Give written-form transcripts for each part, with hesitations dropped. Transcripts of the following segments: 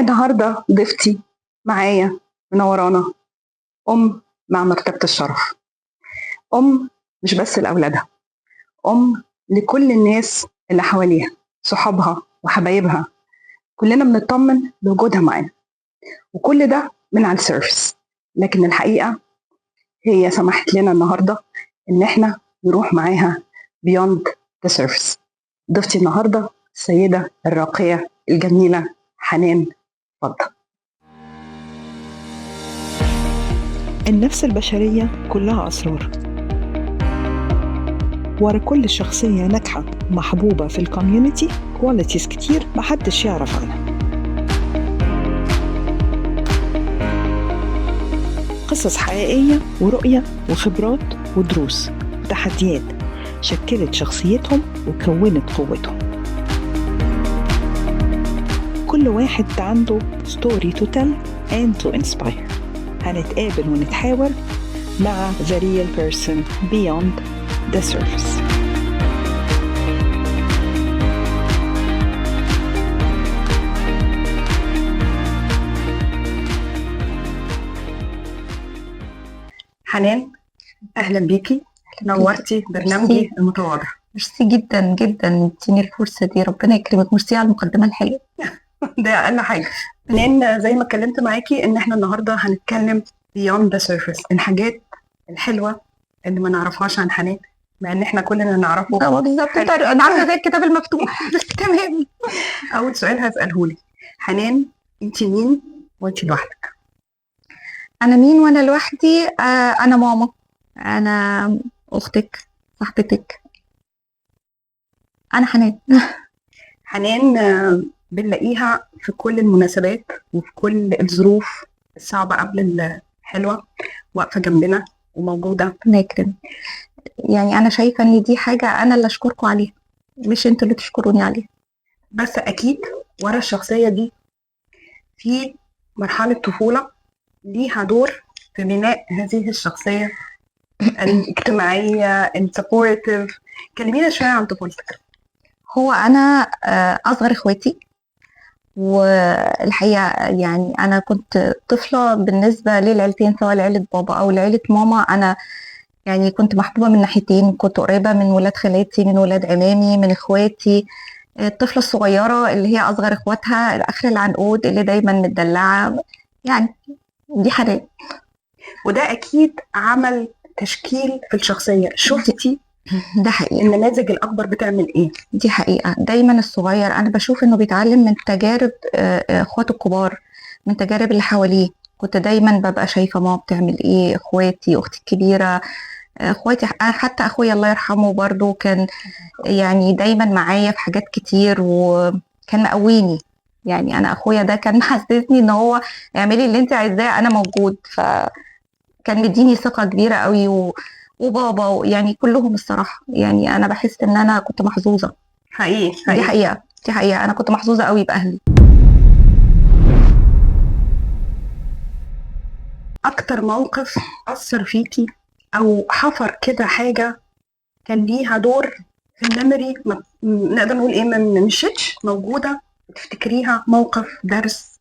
النهارده ضيفتي معايا منورانا ام مع مرتبه الشرف، ام مش بس لاولادها، ام لكل الناس اللي حواليها، صحابها وحبايبها، كلنا بنطمن بوجودها معانا، وكل ده من على ال surface، لكن الحقيقة هي سمحت لنا النهارده ان احنا نروح معاها beyond the surface. ضيفتي النهارده السيدة الراقية الجميلة حنان فضة. النفس البشرية كلها أسرار، ورا كل شخصية ناجحة محبوبة في ال community qualities كتير محدش يعرف عنها. قصص حقيقية ورؤية وخبرات ودروس وتحديات شكلت شخصيتهم وكونت قوتهم. كل واحد عنده story to tell and to inspire. هنتقابل ونتحاور مع the real person beyond the surface. حنان، اهلا بيكي، نورتي برنامجي المتواضع. ميرسي جدا جدا اديني الفرصة دي، ربنا يكرمك. ميرسي على المقدمة الحلوة. ده اقل حاجة. حنان، زي ما اتكلمت معاكي ان احنا النهارده هنتكلم beyond the surface، الحاجات الحلوة اللي ما نعرفهاش عن حنان، مع ان احنا كلنا نعرفه. اه بالظبط، انا عامله زي الكتاب المفتوح. تمام. اول سؤال هساله لك حنان، انت مين وانت لوحدك؟ انا مين وانا لوحدي؟ انا ماما، انا اختك، صاحبتك، انا حنان. حنان بنلاقيها في كل المناسبات وفي كل الظروف الصعبة قبل الحلوة، واقفة جنبنا وموجودة. ربنا يكرمك. يعني انا شايفه ان دي حاجة انا اللي اشكركم عليها، مش انتوا اللي تشكروني عليها. بس اكيد ورا الشخصية دي في مرحلة طفولة ليها دور في بناء هذه الشخصية الاجتماعية ال supportive. كلمينا شوية عن طفولتك. هو انا اصغر اخواتي، والحقيقة يعني انا كنت طفله بالنسبة للعيلتين، سواء لعيلة بابا او لعيلة ماما. انا يعني كنت محبوبه من ناحيتين، كنت قريبه من ولاد خالاتي، من ولاد عمامي، من اخواتي. الطفلة الصغيرة اللي هي اصغر اخواتها، اخر العنقود، اللي دايما متدلعه، يعني دي حنان. وده اكيد عمل تشكيل في الشخصية. شفتي ده حقيقي. النماذج الاكبر بتعمل ايه؟ دي حقيقة. دايما الصغير انا بشوف انه بيتعلم من تجارب اخواته الكبار، من تجارب اللي حواليه. كنت دايما ببقى شايفه ماما بتعمل ايه، اخواتي، اختي الكبيرة، اخواتي، حتى اخويا الله يرحمه برضو كان يعني دايما معايا في حاجات كتير، وكان مقويني. يعني انا اخويا ده كان محسسني ان هو اعملي اللي انت عايزاه انا موجود، فكان مديني ثقة كبيرة قوي. وبابا، يعني كلهم الصراحة. يعني انا بحس ان انا كنت محظوظة حقيقي. دي حقيقة، دي حقيقة، انا كنت محظوظة قوي باهلي. اكتر موقف اثر فيكي او حفر كده حاجة كان ليها دور في ال memory، نقدر نقول ايه، ما مشيتش، موجودة تفتكريها، موقف، درس؟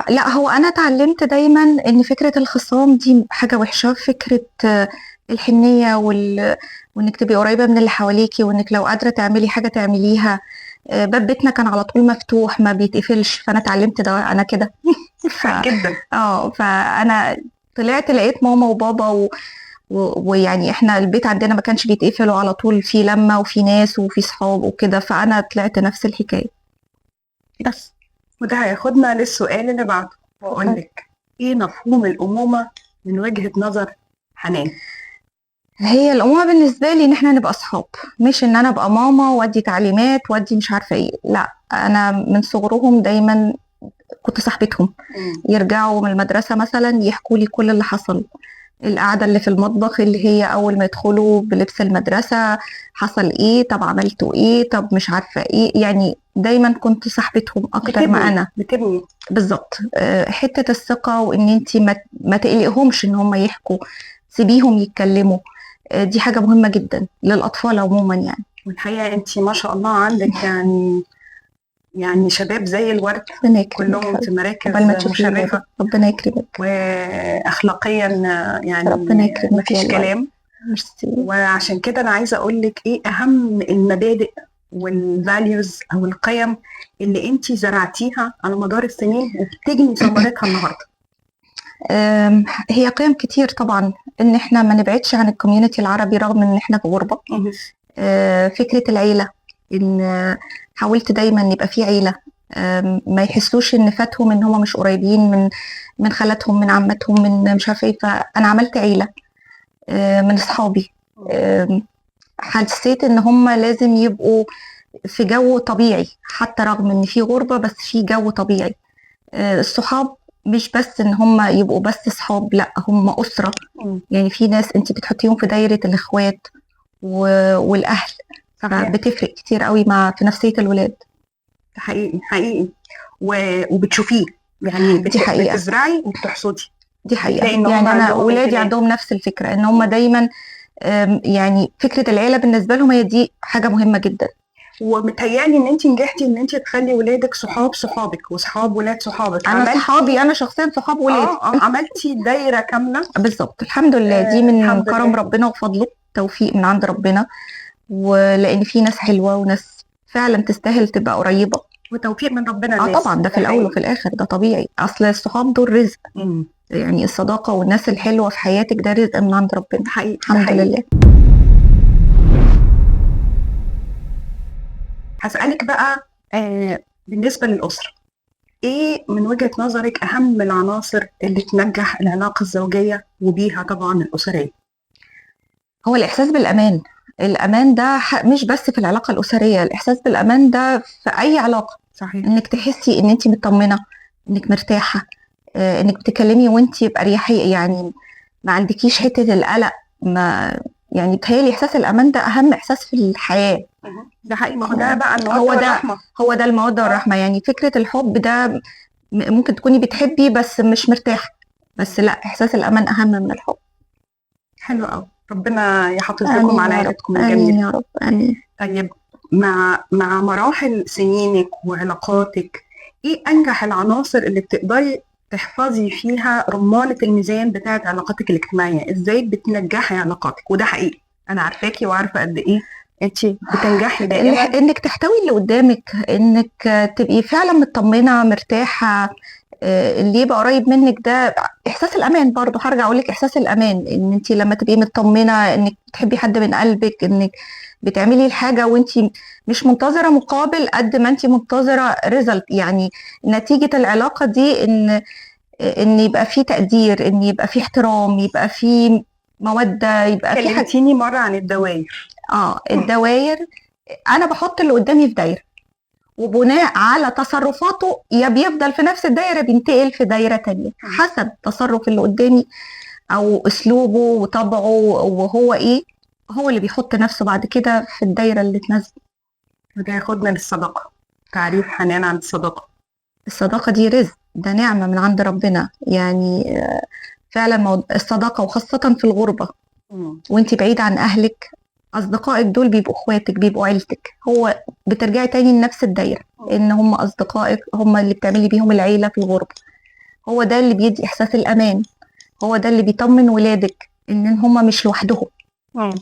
لا، هو انا اتعلمت دايما ان فكرة الخصام دي حاجة وحشة، فكرة الحنيه وانك تبقي قريبه من اللي حواليكي، وانك لو قادرة تعملي حاجة تعمليها. باب بيتنا كان على طول مفتوح ما بيتقفلش، فانا اتعلمت ده انا كده. جدا. فانا طلعت لقيت ماما وبابا ويعني احنا البيت عندنا ما كانش بيتقفل، وعلى طول في لمه وفي ناس وفي صحاب وكده، فانا طلعت نفس الحكاية بس. وده هياخدنا للسؤال اللي بعده، واقول لك ايه مفهوم الامومة من وجهه نظر حنان؟ هي الامومة بالنسبة لي ان احنا نبقى اصحاب، مش ان انا ابقى ماما وادي تعليمات وادي مش عارفه ايه. لا، انا من صغرهم دايما كنت صاحبتهم. يرجعوا من المدرسة مثلا يحكوا لي كل اللي حصل، القعدة اللي في المطبخ اللي هي اول ما يدخلوا بلبس المدرسة، حصل ايه، طب عملتوا ايه، طب مش عارفه ايه. يعني دايما كنت صاحبتهم اكتر ما انا بتبني بالظبط. حتة الثقة، وان انت ما تقلقهمش ان هم يحكوا، سيبيهم يتكلموا. دي حاجة مهمة جدا للاطفال عموما يعني. والحقيقة انت ما شاء الله عندك يعني يعني شباب زي الورد، ربنا يكرمك كلهم في مراكز قبل ما تشوفي مشرفة، ربنا يكرمك، واخلاقيا يعني ربنا يكرمك مفيش والله. كلام. ميرسي. وعشان كده انا عايزه اقول لك ايه اهم المبادئ وال values او القيم اللي انت زرعتيها على مدار السنين وبتجني ثمرتها النهارده. هي قيم كتير طبعا، ان احنا ما نبعدش عن ال community العربي رغم ان احنا في غربه. فكرة العيلة، ان حاولت دايما يبقى في عيله، ما يحسوش ان فاتهم ان هم مش قريبين من خالاتهم، من عماتهم، من مش عارفه ايه. فانا عملت عيله من اصحابي. حسيت ان هم لازم يبقوا في جو طبيعي، حتى رغم ان في غربه، بس في جو طبيعي. الصحاب مش بس ان هم يبقوا بس صحاب، لا هم اسره. يعني في ناس انت بتحطيهم في دايرة الاخوات والاهل. صحيح. بتفرق كتير قوي مع في نفسية الولاد. حقيقي حقيقي. وبتشوفيه يعني، دي حقيقة. بتزرعي وبتحصدي. دي حقيقة. بتلاقي إن هم يعني انا عندهم ولادي انتماء. عندهم نفس الفكرة، ان هم دايما يعني فكرة العيلة بالنسبة لهم هي دي حاجة مهمة جدا. ومتهيألي ان انت نجحتي ان انت تخلي ولادك صحاب صحابك وصحاب ولاد صحابك. انا صحابي، انا شخصيا صحاب ولادي. عملتي دايرة كاملة. بالظبط، الحمد لله. دي من الحمد كرم لله. ربنا وفضله، توفيق من عند ربنا، ولان في ناس حلوة وناس فعلا تستاهل تبقى قريبه. وتوفيق من ربنا الناس. طبعا ده في الاول وفي الاخر ده طبيعي، اصل الصحاب دول رزق. يعني الصداقة والناس الحلوة في حياتك ده رزق من عند ربنا. حقيقي. الحمد لله. هسألك بقى بالنسبة للأسرة، إيه من وجهة نظرك أهم العناصر اللي تنجح العلاقة الزوجية وبيها طبعا الأسرية؟ هو الإحساس بالأمان. الأمان ده مش بس في العلاقة الأسرية، الإحساس بالأمان ده في أي علاقة. صحيح. إنك تحسي إن أنت مطمنة، إنك مرتاحة، إنك بتتكلمي وأنت بأريحية، يعني ما عندكيش حتة القلق. ما يعني بتهيألي إحساس الأمان ده أهم إحساس في الحياة. ده حقيقي. ما هو ده بقى المودة هو ده والرحمة. هو ده المودة والرحمة. يعني فكرة الحب ده ممكن تكوني بتحبي بس مش مرتاحة، بس لا، إحساس الأمان أهم من الحب. حلو قوي، ربنا يحافظ آمين لكم على يا رب. عيلتكم آمين الجميلة. يا رب، آمين. طيب مع مراحل سنينك وعلاقاتك، إيه أنجح العناصر اللي بتقدري تحفظي فيها رمانة الميزان بتاعت علاقاتك الاجتماعية؟ إزاي بتنجحي علاقاتك؟ وده حقيقي أنا عارفاكي وعارفة قد إيه أنتي بتنجحي دائما. إنك تحتوي اللي قدامك، إنك تبقي فعلا مطمنة مرتاحة، اللي يبقى قريب منك ده إحساس الأمان. برضه هرجع أقول لك إحساس الأمان، إن أنتي لما تبقي مطمنة إنك بتحبي حد من قلبك، إنك بتعملي الحاجة وأنتي مش منتظرة مقابل قد ما أنتي منتظرة ريزلت، يعني نتيجة العلاقة دي، إن يبقى في تقدير، إن يبقى في احترام، يبقى في مودة، يبقى في حاجة. كلمتيني مرة عن الدواير. الدواير أنا بحط اللي قدامي في دايرة، وبناء على تصرفاته يا بيفضل في نفس الدايرة بينتقل في دايرة تانية، حسب تصرف اللي قدامي أو أسلوبه وطبعه وهو إيه، هو اللي بيحط نفسه بعد كده في الدايرة اللي تناسبه. وده ياخدنا للصداقة. تعريف حنان عن الصداقة. الصداقة دي رزق، ده نعمة من عند ربنا. يعني فعلا الصداقة، وخاصة في الغربة وانت بعيدة عن أهلك، أصدقائك دول بيبقوا إخواتك، بيبقوا عيلتك. هو بترجعي تاني لنفس الدايرة، إن هم أصدقائك، هم اللي بتعملي بيهم العيلة في الغربة. هو ده اللي بيدي إحساس الأمان، هو ده اللي بيطمن ولادك إن هم مش لوحدهم،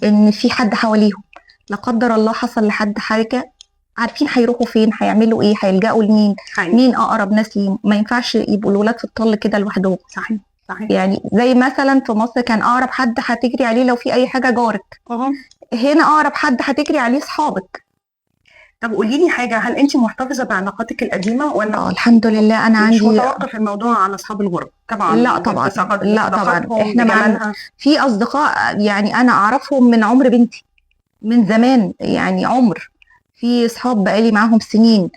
إن في حد حواليهم. لا قدر الله حصل لحد حاجة، عارفين هيروحوا فين، هيعملوا إيه، هيلجأوا لمين، مين أقرب ناس ليهم. ما ينفعش يبقوا الولاد في الطل كده لوحدهم. صحيح. صحيح. يعني زي مثلا في مصر كان أقرب حد هتجري عليه لو في أي حاجة جارك، هنا أقرب حد هتجري عليه صحابك. طب قولي لي حاجة، هل أنت محتفظة بعلاقاتك القديمة ولا؟ الحمد لله. أنا مش عندي متوقف الموضوع على أصحاب الغرب طبعا. لا طبعا. لا طبعا. بصداقاتهم، إحنا بجمالها. في أصدقاء يعني أنا أعرفهم من عمر بنتي، من زمان، يعني عمر. في أصحاب بقالي معاهم سنين،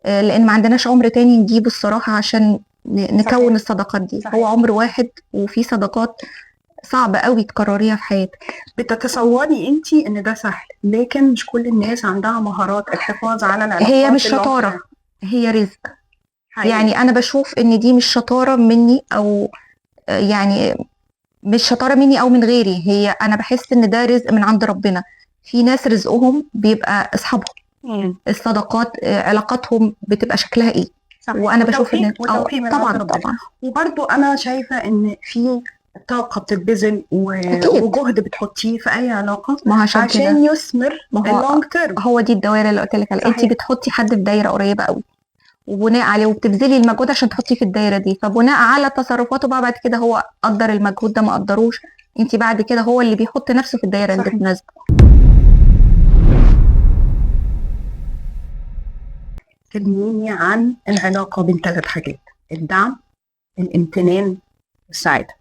لأن ما عندناش عمر تاني نجيبه الصراحة عشان نكون الصداقات دي. هو عمر واحد، وفي صداقات صعب قوي تكرريها في حياتك. بتتصوري انتي ان ده سهل، لكن مش كل الناس عندها مهارات الحفاظ على العلاقات. هي مش اللي شطارة، عمرها. هي رزق. حقيقي. يعني انا بشوف ان دي مش شطارة مني، او يعني مش شطارة مني او من غيري، هي انا بحس ان ده رزق من عند ربنا. في ناس رزقهم بيبقى اصحابهم، الصداقات، علاقاتهم بتبقى شكلها ايه. صح. وانا بشوف ان وتوفيق من طبعا عند ربنا. طبعا. وبرضو انا شايفه ان في طاقة بتتبذل وجهد بتحطيه في اي علاقة ما عشان كده عشان يثمر ما هو ال long term. هو دي الدوائر اللي قلت لك عليها. انت بتحطي حد في دايرة قريبه قوي، وبناء عليه وبتبذلي المجهود عشان تحطيه في الدايرة دي، فبناء على تصرفاته بقى بعد كده هو قدر المجهود ده ما قدروش، انت بعد كده هو اللي بيحط نفسه في الدايرة اللي تناسبه. كلميني عن العلاقة بين 3 حاجات: الدعم، الامتنان، والسعادة.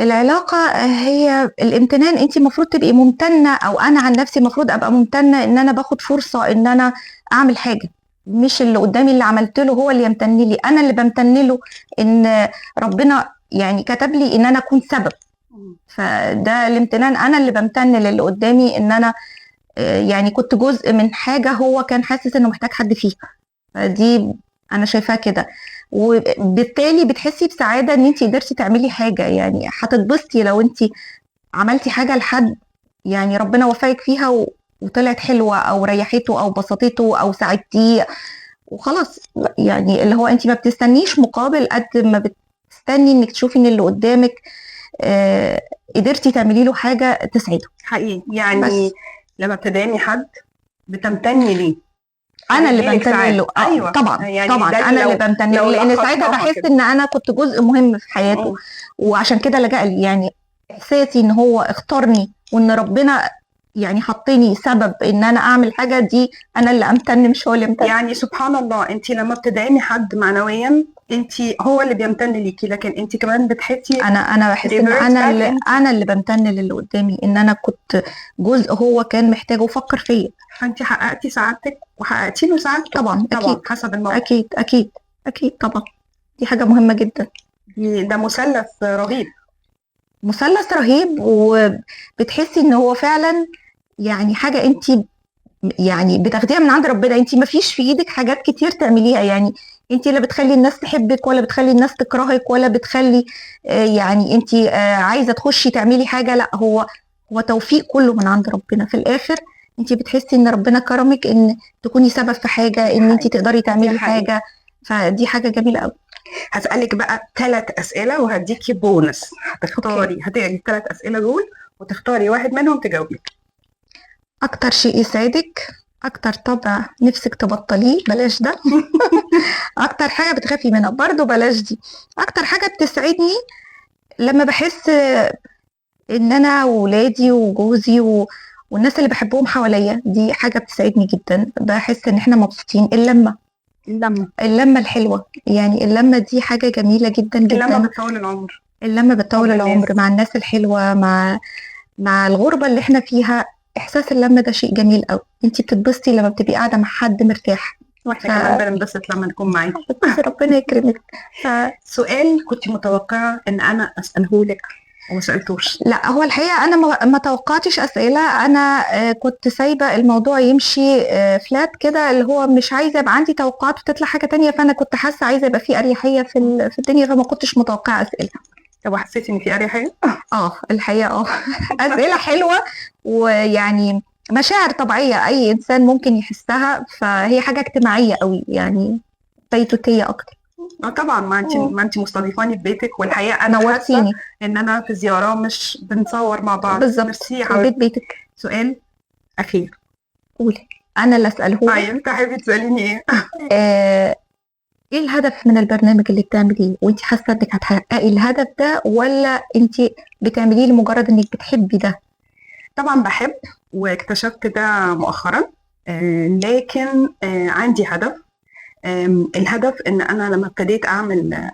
العلاقة هي الامتنان. انت المفروض تبقي ممتنة، او انا عن نفسي المفروض ابقى ممتنة ان انا باخد فرصة ان انا اعمل حاجة، مش اللي قدامي اللي عملت له هو اللي يمتن لي، انا اللي بمتن له ان ربنا يعني كتب لي ان انا اكون سبب. فده الامتنان، انا اللي بمتن للي قدامي ان انا يعني كنت جزء من حاجة هو كان حاسس انه محتاج حد فيها. فدي انا شايفاها كده، وبالتالي بتحسي بسعادة ان انت قدرتي تعملي حاجة، يعني هتتبسطي لو انت عملتي حاجة لحد يعني ربنا وفقك فيها وطلعت حلوة او ريحته او بسطته او ساعدتيه وخلاص. يعني اللي هو انت ما بتستنيش مقابل قد ما بتستني انك تشوفي ان اللي قدامك قدرتي تعملي له حاجة تسعده. حقيقي يعني بس. لما بتدعمي حد بتمتني ليه؟ انا اللي بمتن له. ايوه طبعا يعني طبعا انا اللي بمتن له، لان ساعتها بحس ان انا كنت جزء مهم في حياته، وعشان كده لجأ لي. يعني احساسي ان هو اختارني وان ربنا يعني حطني سبب ان انا اعمل حاجة دي، انا اللي امتن مش هو اللي امتن. يعني سبحان الله، انت لما بتدعمي حد معنويا انت هو اللي بيمتن ليكي، لكن انت كمان بتحسي انا بحس ان انا اللي بمتن للي قدامي، ان انا كنت جزء هو كان محتاجه وفكر فيا. فانت حققتي سعادتك وحققتي له سعادته. طبعا طبعا اكيد، حسب الموقف. اكيد اكيد اكيد طبعا، دي حاجة مهمة جدا. ده مثلث رهيب، مثلث رهيب، وبتحسي ان هو فعلا يعني حاجة انت يعني بتاخديها من عند ربنا. انت ما فيش في ايدك حاجات كتير تعمليها، يعني انت لا بتخلي الناس تحبك ولا بتخلي الناس تكرهك ولا بتخلي يعني انت عايزه تخشي تعملي حاجة، لا هو توفيق كله من عند ربنا. في الاخر انت بتحسي ان ربنا كرمك ان تكوني سبب في حاجة، ان انت تقدري تعملي حاجة، فدي حاجة جميلة قوي. هسألك بقى 3 أسئلة وهديكي بونص، هتختاري هتقري 3 أسئلة دول وتختاري واحد منهم تجاوبي. أكتر شيء يسعدك، أكتر طبع نفسك تبطليه بلاش ده، أكتر حاجة بتخافي منها برضو بلاش دي، أكتر حاجة بتسعدني لما بحس إن أنا وولادي وجوزي والناس اللي بحبهم حواليا، دي حاجة بتسعدني جدا، بحس إن إحنا مبسوطين. اللمة الحلوة، يعني اللمة دي حاجة جميلة جدا جدا. اللمة بتطول العمر، اللمة بتطول العمر مع الناس الحلوة، مع الغربة اللي احنا فيها. إحساس اللمة ده شيء جميل قوي، انتي بتتبسطي لما بتبقي قاعدة مع حد مرتاح، واحنا كمان بننبسط لما نكون معاكي. ربنا يكرمك. سؤال كنت متوقعة ان انا اسأله لك وما سألتوش. لا هو الحقيقة أنا ما توقعتش أسئلة، أنا كنت سايبة الموضوع يمشي فلات كده، اللي هو مش عايزة يبقى عندي توقعات وتطلع حاجة تانية، فأنا كنت حاسة عايزة يبقى في أريحية في الدنيا، فما كنتش متوقعة أسئلة. طب وحسيتي إن في أريحية؟ الحقيقة أسئلة حلوة، ويعني مشاعر طبيعية أي إنسان ممكن يحسها، فهي حاجة اجتماعية قوي، يعني بيتوتية أكتر. طبعا ما انت مستضيفاني في بيتك، والحقيقة انا حاسه ان انا في زيارة مش بنصور مع بعض. بالظبط، البيت بيتك. سؤال اخير. قولي، انا اللي اساله. طيب تحبي تساليني ايه؟ ايه الهدف من البرنامج اللي بتعمليه، وانت حاسه انك هتحققي الهدف ده ولا انت بتعمليه لمجرد انك بتحبي ده؟ طبعا بحب، واكتشفت ده مؤخرا، لكن عندي هدف. الهدف ان انا لما ابتديت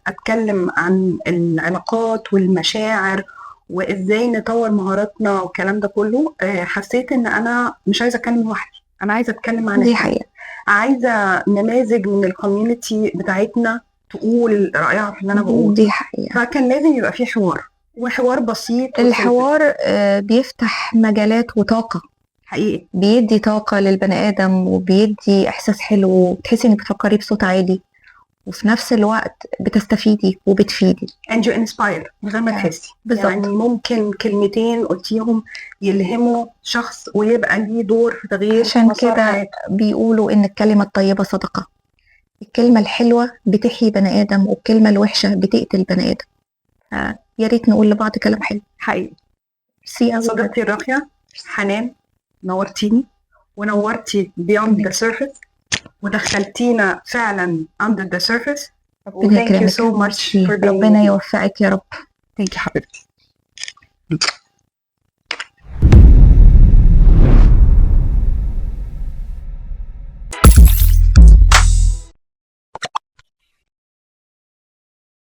اتكلم عن العلاقات والمشاعر وازاي نطور مهاراتنا والكلام ده كله، حسيت ان انا مش عايزه اتكلم لوحدي، انا عايزه اتكلم مع ناس. دي حقيقة. عايزه نماذج من ال community بتاعتنا تقول رايها في اللي انا بقوله. دي حقيقة. فكان لازم يبقى في حوار، وحوار بسيط. الحوار بيفتح مجالات وطاقة حقيقي، بيدي طاقة للبني آدم، وبيدي إحساس حلو، وبتحسي إنك بتفكري بصوت عالي، وفي نفس الوقت بتستفيدي وبتفيدي. and you inspire من غير ما تحسي. بالظبط. يعني ممكن كلمتين قلتيهم يلهموا شخص ويبقى ليه دور في تغيير عشان مسار كده حياته. بيقولوا ان الكلمة الطيبة صدقة. الكلمة الحلوة بتحيي بني آدم، والكلمة الوحشة بتقتل بني آدم. يا ريت نقول لبعض كلام حلو. حقيقي. ميرسي أوي. صديقتي الراقية حنان، نورتيني ونورتي beyond the surface ودخلتينا فعلا under the surface. ربنا thank you يكرمك. so much for being ربنا with me. يوفقك يا رب. thank you حبيبتي.